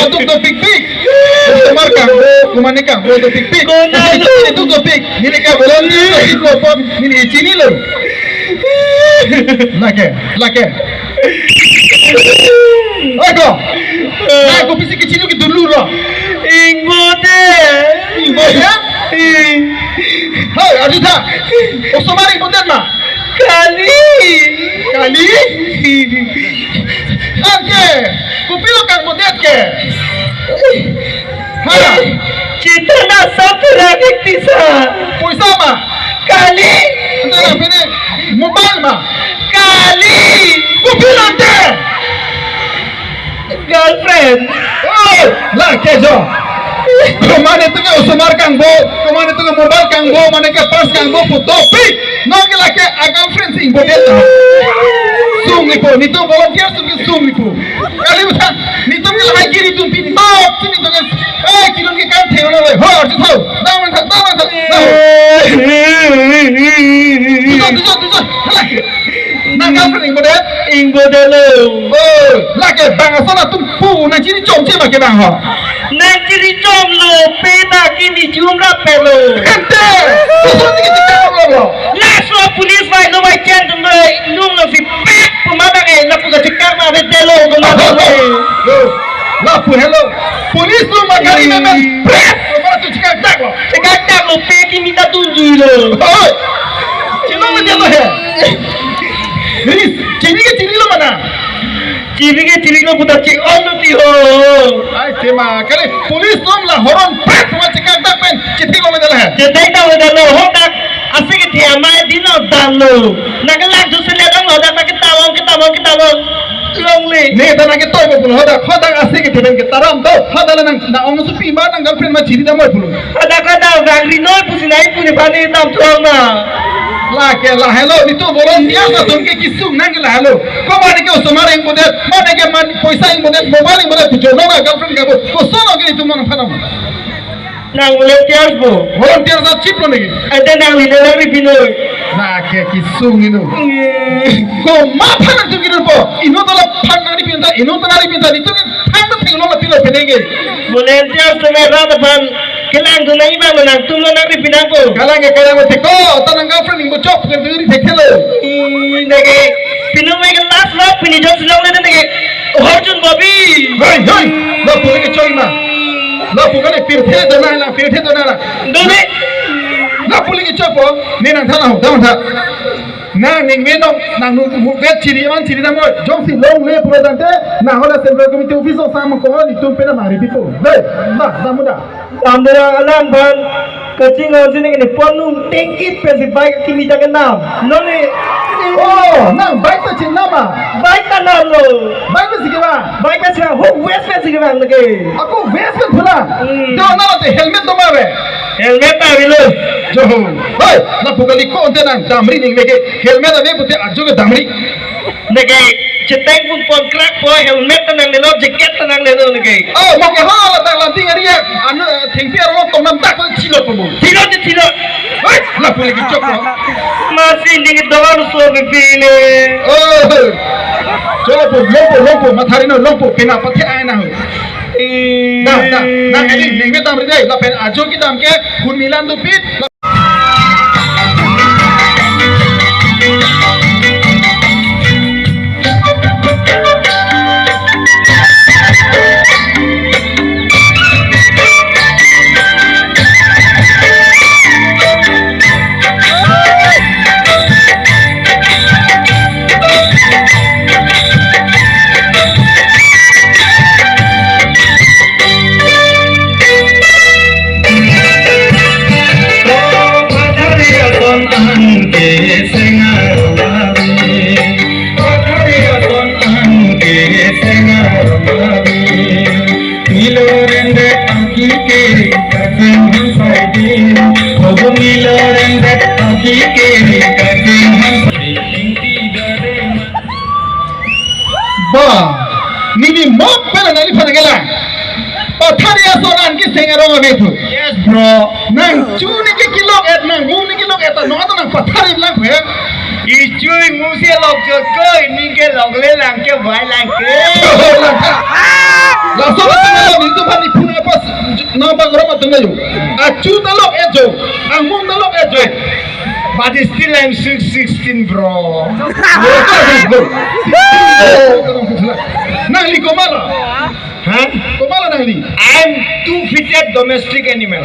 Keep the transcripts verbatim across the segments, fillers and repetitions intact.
Atum dopikpik. Osomar kangbo, komatne kangbo dopikpik. Kona lo? Atum dopik. Neli ke bolon ni, neli ke bolon ni, neli chinilo. Lake, lake. Oi ko. Nah, kopisi kechinilo ke dulu lo. Ingbodet. Ingbodet? Ing. Hei, arju tha. Osomar ingbodet ma? Kali. Kali? Anke, kopilo kangbodet ke? Ha? Chithana sab pura tisa. Poisa ma? Kali. Ante na pini mobile ma? Kali. Kopilo ante? Girlfriend. Oh, lake jo. Komatne atum ke osomar kangbo, komatne atum ke mobile kangbo, mane ke purse kangbo pu dopik. Non ke lake a-girlfriend si ingbodet ta. Sungni po, netum volunteer atum ke sungni po. Kali usan, netum ke lahai kiri atum pi tok, si netum ke, eh, kiri ke kan theu lo le. Ho, arju tha. Dam man tha, dam man tha. Dam. Tujo, tujo, tujo. Hala. Nang girlfriend ingbodet? Ingbodet lo. Oh, lake bang ason atum pu nang chiri chomche ma ke bang ho. Nang chiri chomlo, pen ta kimi chum ra pelo. Ante, koson ke chiri chomlo lo. Laso police vai lo vai chen tum lo, nung lo si pek puma bang eh, lapu kachikar ma ve delo ko ma lo. Yo, lapu hello. Police lo ma gari me men, prek, lo ma tu chikar dak lo. Chikar dak lo, pe kimi ta tunjui lo. Oi. Chino me dia lo he. Chini ke chini lo mana? Chini ke chini lo putar ching-ong lo ti ho. Ai tema kali police atum la horn pet ma chekak dak pen chithik lo mana he? Chethek dak lo dalo ho dak. Asi ke thia mai dino dalo. Nang ke lang ju sele dong lo dak nang ke tawong ke tawong ke tawong. Longle. Ne ta nang ke toy mo pulo ho dak ho dak asi ke theben ke taram to ho dak nang na ong supi ma nang girlfriend ma chiri dam mo pulo. Ada kada bang rinoi pusi nai puni pani tam tuang ma. Lake la hello netum volunteer atum ke kesung nang ke la hello. Komatne ke osomar ingbodet, mane ke man poisa ingbodet, mobile ingbodet, pujo nong girlfriend kangbo. Koson ke netum nang phanam. Nang volunteer bo. Volunteer sa chip lo niki. Ante nang lile nang ripinoi. Lake kesung inu. Komat phan nangtum kinu po. Inu tola phan nang ripinta, inu tola ripinta, netum phan nang thenglo la pilo penenge. Volunteer atum ra ta phan kelang tu nang ibang nangtum lo nang ripinang ko. Kalang ke kalang thek ko, ta nang girlfriend ingbo chok ke duri thek thelo. Ih, neke. Pinu me ke last lo, pini jok silong le neke. Horjun Bobby. Hei, hei. Lapu le ke choi ma. Lapu kali pirthe dona la, pirthe dona la. Done. Lapu le ke chopo. Ne nang tha na ho, dam tha. Nang ning me nong, nang nu mu bet chiri man chiri na mo. Jongsi longle pura tangte, nang hala Central Committee office osam ko netum pen mari pipo. Dei, na, na muda. Amdera alang ban kaching on sini kini ponung tingkit pensi bike kimi ta kenam. Noni. Oh, nang bike ta chinam ma? Bike ta nam lo. Bike pensi kevang? Bike pensi kevang. Ho vest pensi kevang lagi. Ako vest pen pula. Hmm. Do na te helmet do ma be? Helmet ta bilo. Jo ho. Hei, lapu kali ko ante nang damri ning lagi. Helmet ave pute ajo ke damri. Neke, cheteng pun pon krak po, helmet ta nangnelo, jacket ta nangnelo neke. Oh, mo ke ha la tang lanting ari ya. Anu, eh, thengpi arlo tong nam tak chilo po mo. Chilo je chilo. Hei, lapu le ke chok lo. Masi ning dogan so bibine. Oh. Cholo po, longpo, longpo, mathari no longpo, pena pathe ai na ho. Eh. Da, da, nang eli, ning me tam ri dei, lapen ajo kedam ke, hun milan dopik. Ba, nini mok pela nani phana gela. Pathari ason an keseng arong ave thu. Yes, bro. Nang chu neke kelok et, nang mu neke kelok et, no to nang pathari lang he. Ichu imu si lok jo ko, ini ke lok le lang ke, bai lang ke. Lang ka. La so to Nang bang rom atum ayu. Achu talok ejo. Angmung talok ejo. But still I'm six sixteen, bro. Nangli komatlo? Hah? Komatlo nangli? I'm two-footed domestic animal.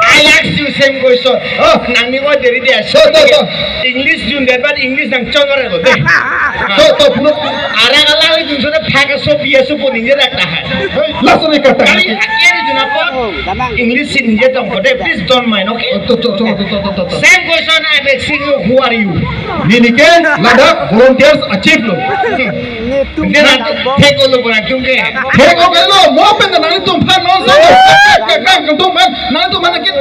I ask you same question. Oh, nangli ko deri dia. To, to, to. English jun dia, but English nangchon ore lo de. To, to, puno. Arang alang li jun so de phak aso pi aso po ningje dak tahan. Hey, laso ne kata. Kali akhir jun apot English si ningje tong ko de. Please don't mind, okay? To, to, to. Same question I'm asking you, who are you? Neli ke ladak volunteers a-chief lo. Neli thek-olo pura tum ke. Thek-olo, mo pen nangtum aphan non so. Kang kang tum aphan, nangtum aphan nangke,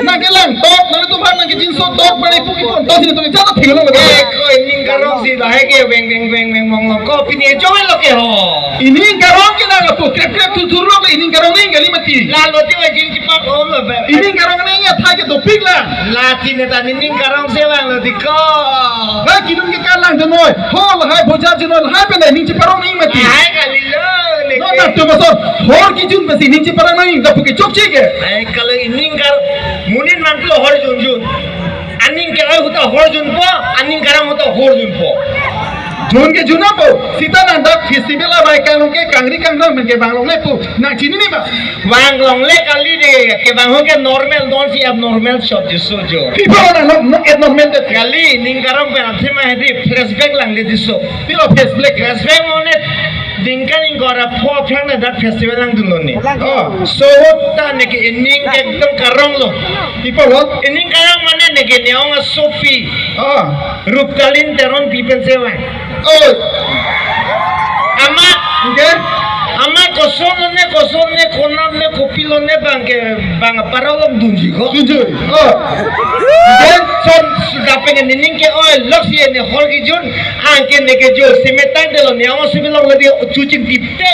nangkelang tok, nangtum aphan nangkejinso tok, pada ipu ipu to si nangtum chata thek-olo. Eh, ko ining karong si lahai ke beng beng beng beng mong lo ko pini ejo lo ke ho. Ining karong ke nang apu krep krep thur thur lo ke ining karong ning kali mati. Lalo ti wa jing chipak om lo ba. Ining karong ning ya thai ke dopik la. Lati ne ta ining karong si vanglo ti ko. Ba kinun ke kalang de noi. Ho lahai bojar jun noi lahai pen ining chiparong ning mati. Lahai kali lo ne. No ke. Na tu maso hor kijun pasi ining chiparong ning da puke chokche ke. Lahai kali ining kar munin mantu hor junjun. Aning ke ai huta hor junpo, aning karong huta hor junpo. Jun ke jun apo, sita nang dak festival abai kalong ke kangri kangrang pen kevang longle pu. Nang chinine ma? Vang longle kali de, kevang ho ke normal, non si abnormal shot jiso jo. People are not, not abnormal that. Kali, ining karong pen athema hedi flashback lang de jiso. Pilo flashback. Flashback mane, ningkan ingkoi ra pho aphrang na dak festival langdun lo ne. Oh. So, ta ne ke ining ekdom karong lo. People what? Ining karong mane ne ke ne-ong asopi. Oh. Ruptalin Teronpi pen si vang. Oh. Amat. Okay. Amat koson lo ne, koson ne, konam ne, kopilo ne bang ke, bang parolom dunji ko. Dunji. Oh. Then son sudah pengen ining ke oi lok si ne hor kijun, angke ne ke jo, semetan de lo ne-ong asopi long lagi chuching tipte.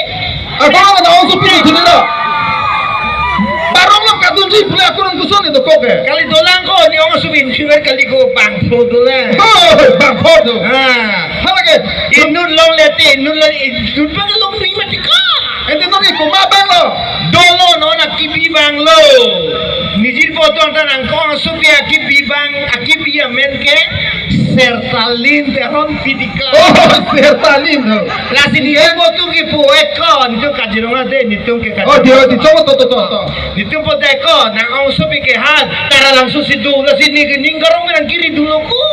Ako na-ong asopi tu na. Parolom kadunji pule ako nang koson itu kok eh. Kali dolang ko ne-ong asopi finger kali ko bangpho dolang. Oh, bangpho do. Ha. Halake. Inut long lete, inut long, inut bang long ni mati ka. Ente nori koma bang lo. Dolo non akibi bang lo. Nijir potong tan angkong asopi akibi bang, akibi amen ke Sertalin Teronpi ti ka. Oh, Sertalin ho. Lasi nijir potong ke po ekon, nitum Kaziranga de, nitum ke Kaziranga. Oh, dia, di, coba to, to, to, to. Nitum po de ko, nang-ong asopi ke han, Taralangso si do, lasi ne ke ining karong nang kiri dun lo ko.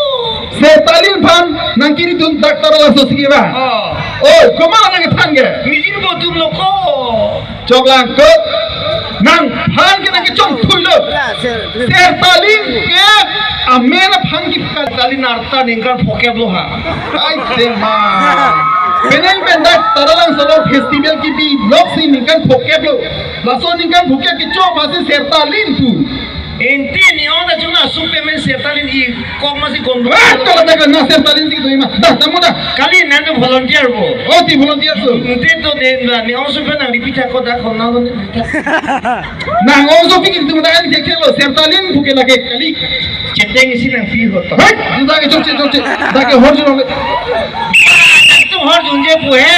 Sertalin aphan nang kiri dun dak Taralangso si ke ba? Oh. Oh, komat nangkethan ke? Nijir potong lo ko. Choklang ko. Nangphan ke nangkechongthui lo. Sertalin ke amen aphan ke Sertalin arta ningkan phokep lo ha. Ai tema. Penang pendak Taralangso along festival kibi lok si ningkan phokep lo. Laso ningkan phokep kecho masi Sertalin pu. Ente ne-ong ta chuna supe men Sertalin i kok masi kong. Ah, kalau tak na Sertalin si tu ima. Dah, tamu dah. Kali nang tu volunteer bo. Oh, ti volunteer so. Ente to ne na ne-ong supe nang repeat ako dah kong na lo ne. Nang-ong asopi ke tu na an ke ke lo Sertalin buke lagi kali. Cheteng isi nangpi ho to. Hei, dak ke chokche chokche. Dak ke hor jun. Tu hor junje pu he.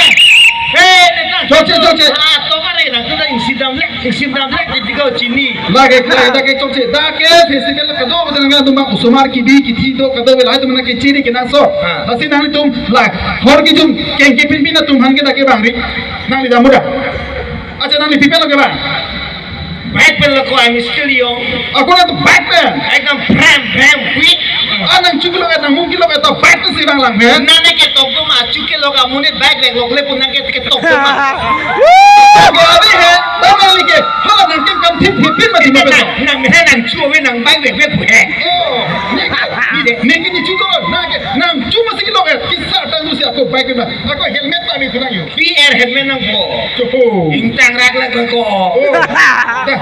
He, ne ta. Chokche chokche. Ah, to kare nang tu ta isi dam le. Isim dam le, ketika chini. Lake, lake, dak ke chokche, dak ke festival kado, betul nggak tuh, Bang? Osomar kibi, kithi do, kado, lahai atum nangkechini kenangsot. Ha. Lasi nanglitum, lake, hor kijun, kengke pinpin atum aphan ke dak ke bang ri. Nangli damu dah. Acha nangli pipe lo ke bang? Bike pen lo ko, I'm still young. Ako na tu bike pen. Ekdom bram, bram, quick. Ah, nang chu kilo, nang mung kilo, eta bike tu si bang lang, men. Nane ketok tu ma, chu kilo ka mune bike le lok le pun nang ke ketok tu ma. Oke, abi he, tama like, hala nang tim kam tim tim tim mati ma. Nang, nang, nang chu ave nang bike le le pun he. Oh, ne, ne, ne, ne, ne chu to, nang ke, nang chu ma si kilo ke, kisa tang tu si ako bike na, ako helmet ta mi tu nang yo. P R helmet nangpo. Chopo. Ingtang rak lak ko. Oh. Dah.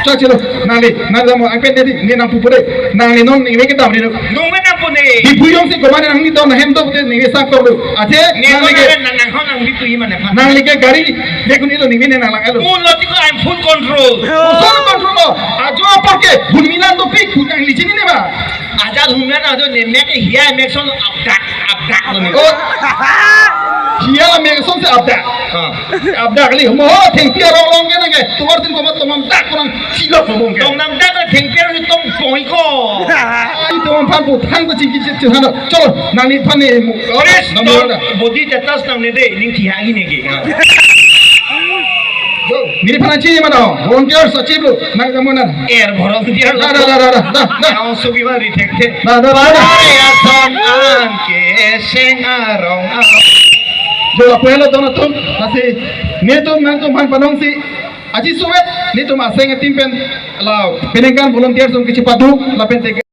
Chok chelo. Nangli, nangli mo angpen dei, ne nangpupo dei. Nangli non ne kedam dei. Nung me nangpo dei. Di puyong si komat nangli don hem do dei ne sa ko do. Aje ne nangli ke nang nang hon nang di puyi mane pha. Nangli ke gari de kun ilo ne nang lang ilo. Full lo tiko, I'm full control. Full control lo. Ajo apor ke bun milan do pik nangli chini ne ba. Ajat humna na do ne mek hiya mek son abdak abdak lo ne. Oh. Sia la me ason si abdak. Ha. Abdak li. Mo thengpi arong along ke nang ke. Tovar tin komat tomam dak kurang silok mo ke. Tong nam dak le thengpi arong tong poi ko. Ai tomam phan pu than ko chingki chingki than. Cholo, nangli phan ni mo. Chris, nam tong lo da. Body status nangne de, ning thi ha ini ke. Ha. Yo, neli phan chini mano. Volunteer sachib lo. Nang kamu nan. Er volunteer lo. Da, da, da, da, da, da, da. Yang sugi mari thek thek. Da, da, da, da. Pare ason an ke seng arong a. Jo, lapu helo don atum, lasi netum nangtum phan panong si aji suet netum aseng atim pen la peningkan volunteer sum kechepaduk lapen te